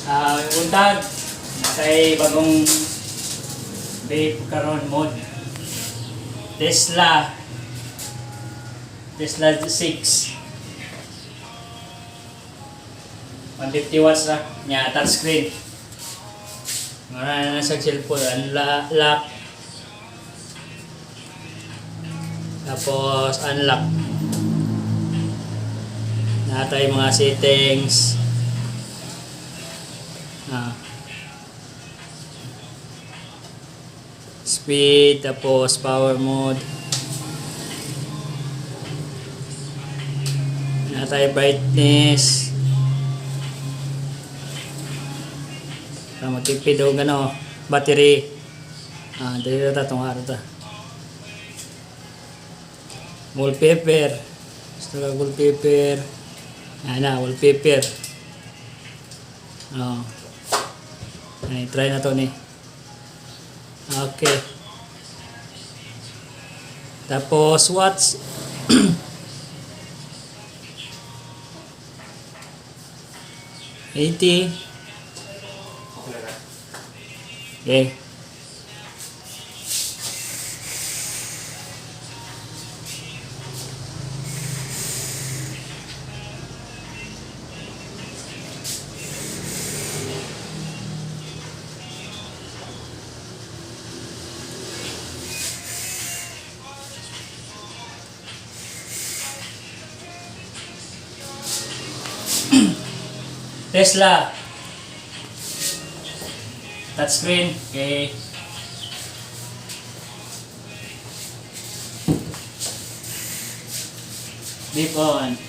Ah, buntag. Natay bagong vape karon mod. Tesla. Tesla 6. 150 watts ra nya, touchscreen. Nga na sa cellphone, unlock. Tapos unlock. Natay mga settings. Ah. Speed, tapos power mode. Natay brightness. Para matipid og ano, battery. Ah, dili ta tong araw ta. Wallpaper. Gusto ka wallpaper. Ana, wallpaper. Oh. Ay, try na to ni. Okay. Tapos watts 80. Okay. Tesla. Touchscreen. Okay. Beep on.